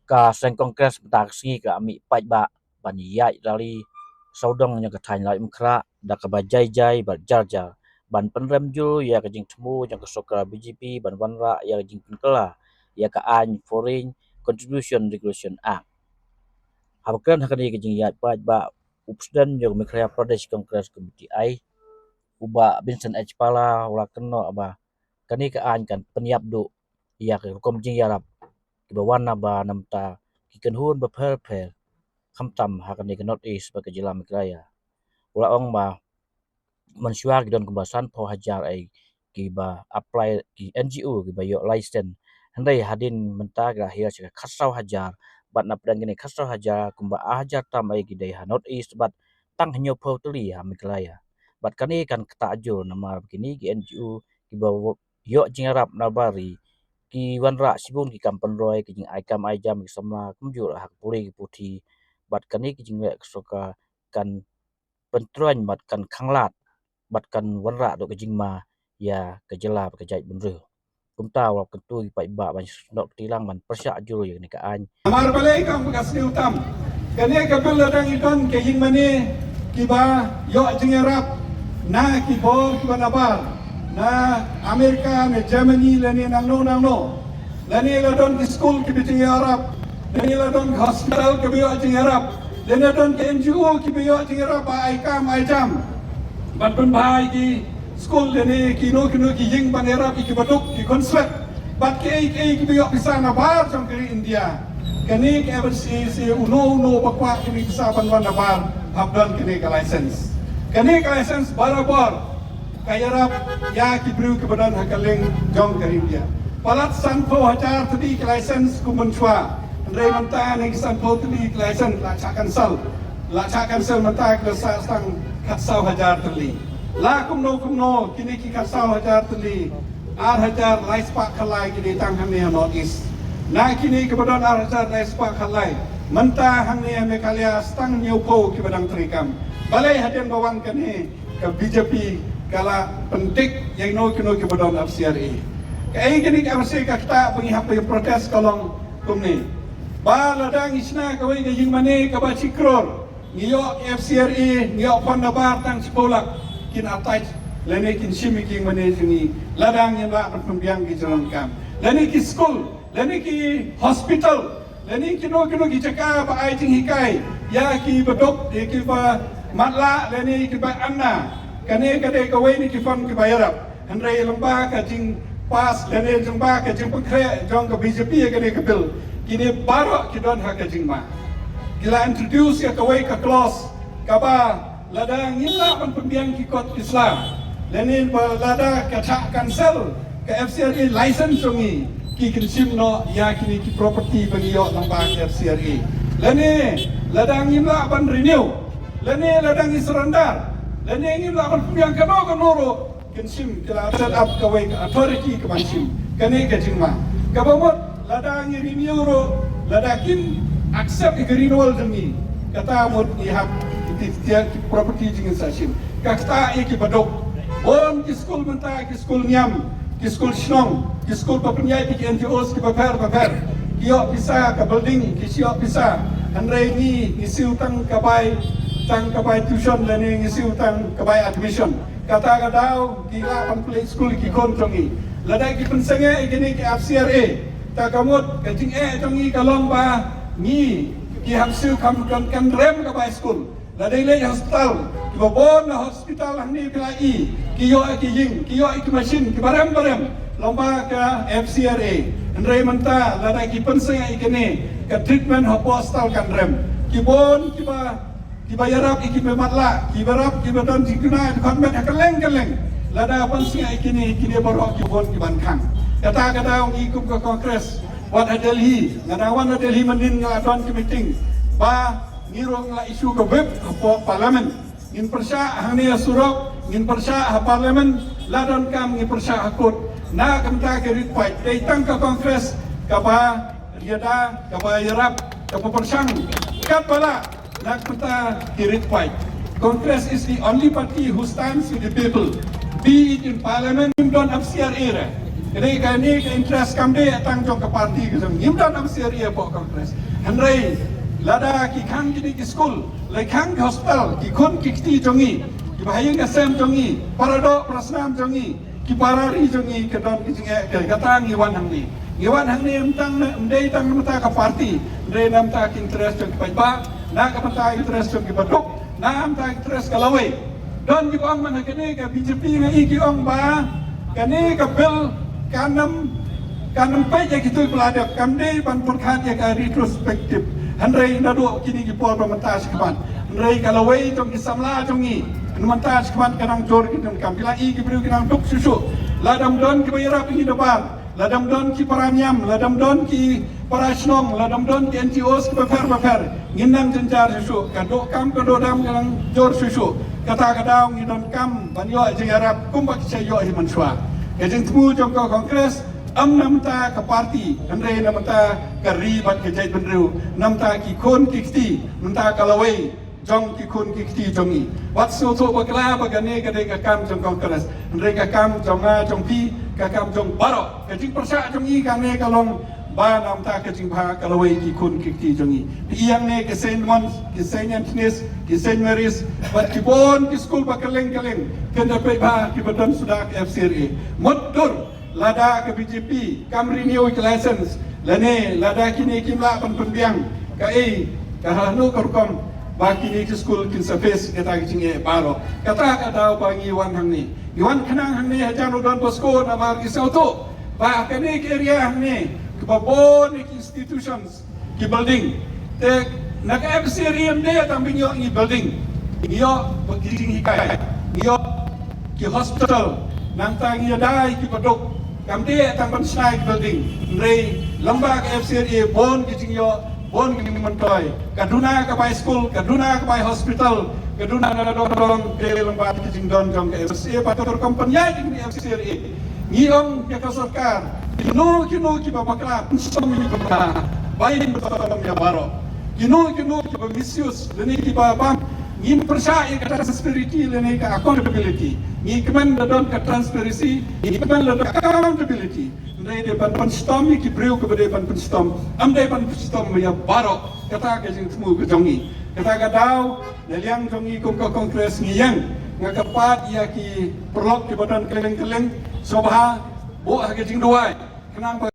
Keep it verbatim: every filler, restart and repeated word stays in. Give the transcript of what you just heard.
Ka seng Congress mynta ka sngi ka mih paidbah ban ïaid rally sawdong jong ka thaiñ Laitumkhrah da kaba jai jai bad jar jar ban pynrem jur ïa ka jingthmu jong ka sorkar B J P ban wanrah ïa ka jingpynkylla ïa ka aiñ Foreign Contribution Regulation Act. Haba kren ha kane ka jingïaid paidbah, u President jong ka Meghalaya Pradesh Congress Committee, u Bah Vincent H Pala, u la kynnoh ba kane ka aiñ kan pynïap duh ïa ka rukom jingïarap kiba wan na ba namta ki kynhun bapher bapher, khamtam ha kane ka North East bad ka jylla Meghalaya. U la ong ba mynshuwa ki don kumba sanphew hajar ei kiba apply, ki N G O kiba ïoh license, hynrei hadien mynta ki la hiar sha ka khatsaw hajar, bad na pdeng kine khatsaw hajar kumba ar hajar tam ei ki dei ha North East bad tang hynñiewphew tylli ha Meghalaya. Bad kane kan ktah jur namar ba kine ki N G O kiba ïoh jingïarap na bar ri ki wanrah shibun ki kam pynroi, ki jingai kam ai jam ki samla kumjuh ha ka pule ki puthi. Bad kane ki jingleh ka sorkar kan pyntroiñ bad kan khanglad bad kan wanrah duh ka jingma ïa ka jylla bad ka jaitbynriew. Kumta u la kyntu ïa ki paidbah ban snoh kti lang ban pyrshah jur ïa kane ka aiñ. Namar balei kam ka sniew tam, kane ka bill la dang i don ka ïing mane kiba ïoh jingïarap na ki bor kiba nabar na Amerika, na Germany lane nangno nangno. Lane la don ki skul kiba jingïarap, lane la don ki hospital kiba ïoh jingïarap, lane la don ki N G O kiba ïoh jingïarap ba ai kam ai jam ban pynbha ïa ki skul lane kino kino ki ïing ban ïarap ïa kiba duk, ki khun swet, bad kiei kiei kiba ïoh pisa nabar jong ka ri India. Kane ka F S C A C, uno uno ba kwah kine ki pisa ban wan nabar hap don kane ka license. Kane ka license barabor ka ïarap ïa ki briew kiba don ha ka liang jong ka ri India. Palat sanphew hajar tylli ki license kum mynshuwa, hynrei mynta ne ki sanphew tylli ki license la shah cancel. La shah cancel mynta ki la sah tang khatsaw hajar tylli. La kumno kumno kine ki khatsaw hajar tylli, ar hajar lai spah khatlai ki dei tang hangne ha North East. Na kine kiba don ar hajar lai spah khatlai, mynta hangne ha Meghalaya tang hynñiewphew kiba dang treikam. Balei? Hadien ba wan kane ka B J P ka la pyndik ïa kino kino kiba don F C R A. Kaei kane ka F C R A ka ktah ba ngi hap ban protest ka long kumne. Ba lada ngi shna kawei ka ïing mane kaba shi klur, ngi ïoh F C R A, ngi ïoh fund nabar tang shiphew lak, kin attach lane kin shim ïa ki ïing mane jong ngi lada ngim lah ban pynbiang ki jingdonkam. Lane ki skul, lane ki hospital, lane kino kino ki jaka ba ai jinghikai ïa kiba duk, ïa kiba matlah lane kiba anna. Kane ka dei kawei na ki fund kiba ïarap. Hynrei lyngba ka jingpass lane lyngba ka jingpynkhreh jong ka B J P ïa kane ka bill, kine baroh ki don ha ka jingma. Ki la introduce ïa kawei ka clause kaba lada ngim lah ban pynbiang ki kot ki sla, lane ba lada ka shah cancel ka F C R A license jong ngi, ki kin shim noh ïa kine ki property ba ngi ïoh lyngba ka F C R A. Lane lada ngim lah ban renew, lane lada ngi surrender, lane ngim lah ban pynbiang kano kano ruh, kin shim, ki la set up kawei ka authority ka ban shim. Kane ka jingma. Kaba mut lada ngi renew ruh, lada kim accept ïa ka renewal jong ngi, kata mut ngi hap ki, ki, ki property jong ngi sa shim. Ka ktah ïa kiba duk. Bun ki skul mynta, ki skul niam, ki skul shnong, ki skul ba pynïaid ki N G Os kiba pher ba pher, ki ïoh pisa ka building, ki shu ïoh pisa. Hynrei ngi, ngi siew tang ka bai, tang ka bai tuition lane ngi siew tang ka bai admission. Kata ka daw ngi lah ban pynleit skul ki khun jong ngi. Lada ki pynsangeh ïa kine ki F C R A, ta ka mut ka jingeh jong ngi ka long ba ngi ki hap siew kam kan, kan rem ka bai skul. Lada leit hospital, kiba bun na hospital hangne phi la i, ki ïoh ki ïing, ki ïoh ki machine kiba rem ba rem lyngba ka F C R A. Hynrei mynta lada ki pynsangeh ïa kine, ka treatment hapoh hospital kan rem. Ki bun kiba kiba ïarap ïa kiba matlah, kiba ïarap kiba don jingduna, kiba met ha kylleng kylleng. Lada pynsangeh ïa kine, kine baroh ki bun ki ban khang. Kata ka daw ngi kum ka Congress, wat ha Delhi, nga dang wan ha Delhi mynnin, nga la don ki meeting ba ngi ruh ngi la issue ka whip hapoh Parliament. Ngin pyrshah hangne ha surok, ngin pyrshah ha Parliament, la donkam ngin pyrshah ha court. Na ka bynta ka rit paid, dei tang ka Congress kaba ïada, kaba ïarap, kaba pyrshang katba lah na ka bynta ka rit paid. Congress is the only party who stands with the people. Be it in parliament, ngim don M C R A re. Kane kane ka interest kam dei tang jong ka party ka jong, ngim don M C R A hapoh Congress. Hynrei lada ki khang kine ki skul, la khang ki hospital, ki khun ki kti jong ngi, ki bahaïing hasem jong ngi, para doh para snam jong ngi, ki para ri jong ngi, ka don ki jingeh, ka, kata ngi wan hangne. Ngi wan hangne ym tang na, ym dei tang na bynta ka party, hynrei na bynta ki interest jong ki paidbah, na ka bynta interest jong ki baduk, na bynta interest ka lawei. Don kiba ong man ha kane ka B J P nga i ki ong ba kane ka bill kan ym, kan ym peit ïa kito kiba la dep, kam dei ban pyrkhat ïa ka retrospective. Hynrei naduh kine ki por ba mynta shakhmat, hynrei ka lawei jong ki samla jong ngi na mynta shakhmat ka nang jur ki donkam. Phi la i ki briew ki nang duk shuh shuh. Lada ym don kiba ïarap ïa ngi da bar, lada ym don ki para niam, lada ym don ki para shnong, lada ym don ki N G Os kiba pher ba pher, ngin nang jynjar shuh shuh, ka dohkam ka dohdam ka nang jur shuh shuh. Kata ka daw ngi donkam ban ïoh jingïarap kumba ki shu ïoh hi mynshuwa. Ka jingthmu jong ka Congress ym na bynta ka party, hynrei na bynta ka ri bad ka jaitbynriew, na bynta ki khun ki kti, na bynta ka lawei jong ki khun ki kti jong ngi. Wat sngewthuh bakla ba kane ka dei ka kam jong Congress, hynrei ka kam jong nga jong phi, ka kam jong baroh. Ka jingpyrshah jong ngi kane ka long ba na bynta ka jingbha ka lawei ki khun ki kti jong ngi. Phi ïa ngi ki Saint Mons, ki Saint Anthony's, ki Saint Mary's, bad ki bun ki skul ba kylleng kylleng, kynda peit ba kiba don suda ka F C R A. Mutdur lada ka B J P kam renew ki license, lane lada kine kim lah ban pynbiang kaei, ka hano ka rukom, ba kine ki skul kin sa face kata ka jingeh baroh. Kata ka daw ba ngi wan hangne. Ngi wan khnang hangne hajan u Don Bosco namar ngi sngewthuh ba kane ka area hangne kaba bun ki institutions, ki building. Te na ka F C R A ym dei tang ba ngi ïoh ngi building, ngi ïoh ba ki jinghikai, ngi ïoh ki hospital, nangta ngi ïadei ki baduk. Kam dei tang ban shna ki building, hynrei lyngba ka F C R A bun ki jingïoh, bun ki jingmyntoi. Ka duna ka bai skul, ka duna ka bai hospital, ka duna na dong dong, dei lyngba ki jingdon jong ka F C R A. Bad ka rukom pynïaid jong ka F C R A, ngi ong ïa ka sorkar, kino kino kiba bakla, pynshitom ïa ki bakla, bai pynshitom ïa baroh. Kino kino kiba misuse lane kiba bam, ngim pyrshah ïa ka transparency lane ka accountability. Ngi kmen da don ka transparency, ngi kmen da don ka accountability. Hynrei dei ban pynshitom ïa ki briew kiba dei ban pynshitom, ym dei ban pynshitom ïa baroh. Kata ka jingthmu ka jong ngi. Kata ka daw na liang jong ngi kum ka Congress ngi ïeng, nga kyrpad ïa ki paralok kiba don kylleng kylleng, sngewbha buh ha ka jingduwai, khnang ba